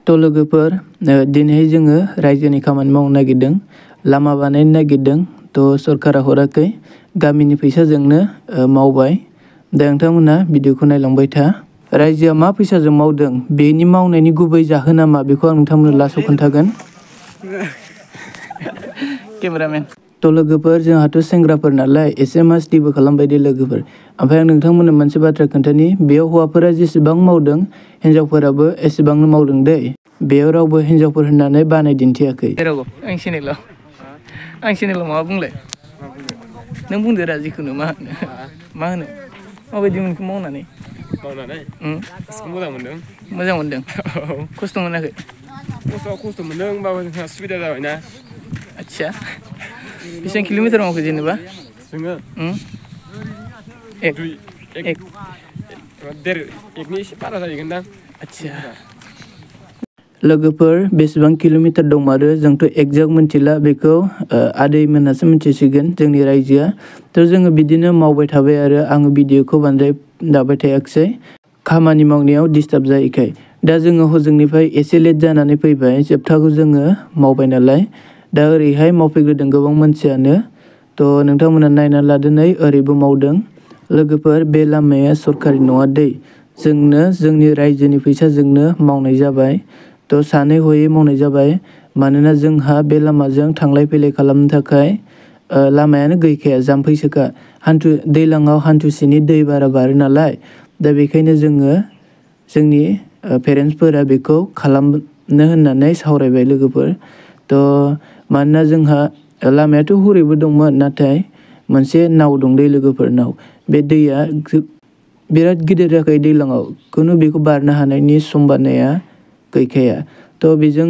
थ' लोगोफोर दिनै जोङो रायजोनि खामानि मावनो नागिरदों, लामा बानायनो नागिरदों। थ' सरकारा हराखै, गामिनि फैसाजोंनो मावबाय। दा नोंथांमोना भिडिअखौ नायलांबाय था। रायजोआ मा फैसाजों मावदों, बेनि मावनायनि गुबै जाहोना मा, बेखौ आं नोंथांमोननो लास्टआव खोन्थागोन। केमेरामेन। थ' लोगोफोर जोंहाथ' सेंग्राफोर नालाय एसे मास्तिबो खालामबाय दे लोगोफोर। ओमफ्राय आं नोंथांमोननो मोनसे बाथ्रा खोन्थानि, बेयाव हौवाफोरा जेसेबां मावदों हिन्जावफोराबो एसेबांनो मावदों दै। बेयाव रावबो हिन्जावफोर होननानै बानाय दिन्थियाखै। आं चेनेलाव माबा बुंलाय। नों बुंदो रा जिखुनु मा होनो माबायदि मोनखो मावनानै? मोजां मोनदों। मोजां मोनदों? खस्थ' मोनाखै? खस्थ' मोनदों होमबाबो जोंहा सुबिदा जाबायना। आदसा बेसेबां किल'मिटार मावखो जेनेबा? जोङो एकनि एसे बारा जाहैगोनदां। आदसा लोगोफोर बेसेबां किल'मिटार दंमारो जोंथ' एक्जेक्ट मिथिला, बेखौ आदै मोनहासो मिथिसिगोन जोंनि रायजोआ। थ' जोङो बिदिनो मावबाय थाबाय आरो आङो भिडिअखौ बांद्राय दाबाय थायाखिसै, खामानि मावनायाव डिस्टार्ब जायैखाय। दा जोङो हजोंनिफ्राय एसे लेट जानानै फैबाय, जोबथाखौ जोङो मावबाय नालाय। दा ओरैहाय मावफैग्रोदों गोबां मानसियानो। थ' नोंथांमोना नायना लादो, नै ओरैबो मावदों। लोगोफोर बे लामाया सरकारि नङा दै, जोंनो जोंनि रायजोनि फैसाजोंनो मावनाय जाबाय। थ' सानै हयै मावनाय जाबाय, मानोना जोंहा बे लामाजों थांलाय फैलाय खालामनो थाखाय लामायानो गैखाया, जाम्फैसोखा। दैज्लाङाव हान्थुसेनि दै बारा बारो नालाय। दा बेखायनो जोङो जोंनि पेरेन्टसफोरा बेखौ खालामनो होननानै सावरायबाय लोगोफोर। थ' मानोना जोंहा लामायाथ' हरैबो दंमोन, नाथाय मोनसे नाव दं दै लोगोफोर, नाव। बे दैया बिराद गिदिर जाखायो दैज्लाङाव, खुनु बेखौ बारनो हानायनि सम्भाबनाया गैखाया। थ' बेजों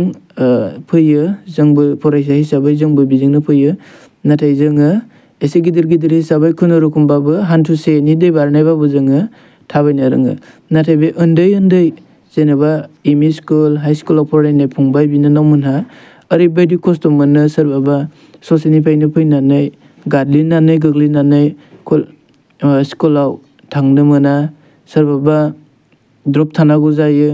फैयो, जोंबो फरायसा हिसाबै जोंबो बेजोंनो फैयो। नाथाय जोङो एसे गिदिर हिसाबै खुनुरुखुमबाबो हान्थुसेनि दै बारनायबाबो जोङो थाबायनो रोङो। नाथाय बे उन्दै जेनेबा एम इ स्कुल, हाइ स्कुलाव फरायनाय फंबाय बिनानावमोनहा ओरैबायदि खस्थ' मोनो, सोरबाबा ससेनिफ्रायनो फैनानै गादलिननानै गोग्लैनानै स्कुलाव थांनो मोना, सोरबाबा द्रप थानांगौ जायो।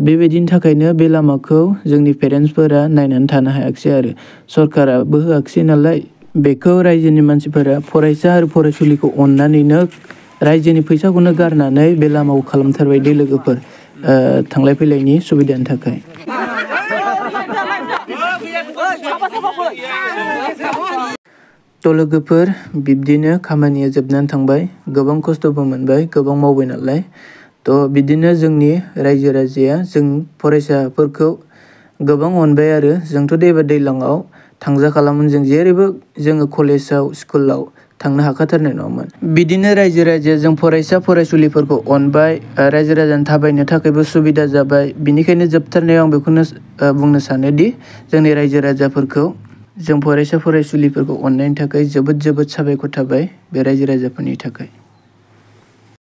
बेबायदिनि थाखायनो बे लामाखौ जोंनि पेरेन्टसफोरा नायनानै थानो हायाखिसै आरो सरकाराबो होआखिसै नालाय। बेखौ रायजोनि मानसिफोरा फरायसा आरो फरायसुलिखौ अननानैनो रायजोनि फैसाखौनो गारनानै बे लामाखौ खालामथारबाय दे लोगोफोर, थांलाय फैलायनि सुबिदानि थाखाय। थ' लोगोफोर बिब्दिनो खामानिया जोबनानै थांबाय, गोबां खस्थ'बो मोनबाय, गोबां मावबाय नालाय। थ' बिदिनो जोंनि रायजो राजाया जों फरायसाफोरखौ गोबां अनबाय आरो जोंथ' एबार दैज्लाङाव थांजाखालामोन, जों जेरैबो जोङो कलेजाव स्कुलाव थांनो हाखाथारनाय नङामोन। बिदिनो रायजो राजाया जों फरायसा फरायसुलिफोरखौ अनबाय, रायजो राजानो थाबायनो थाखायबो सुबिदा जाबाय। बिनिखायनो जोबथारनायाव आं बेखौनो बुंनो सानोदि जोंनि रायजो राजाफोरखौ, जों फरायसा फरायसुलिफोरखौ अननायनि थाखाय जोबोद साबायखर थाबाय बे रायजो राजाफोरनि थाखाय।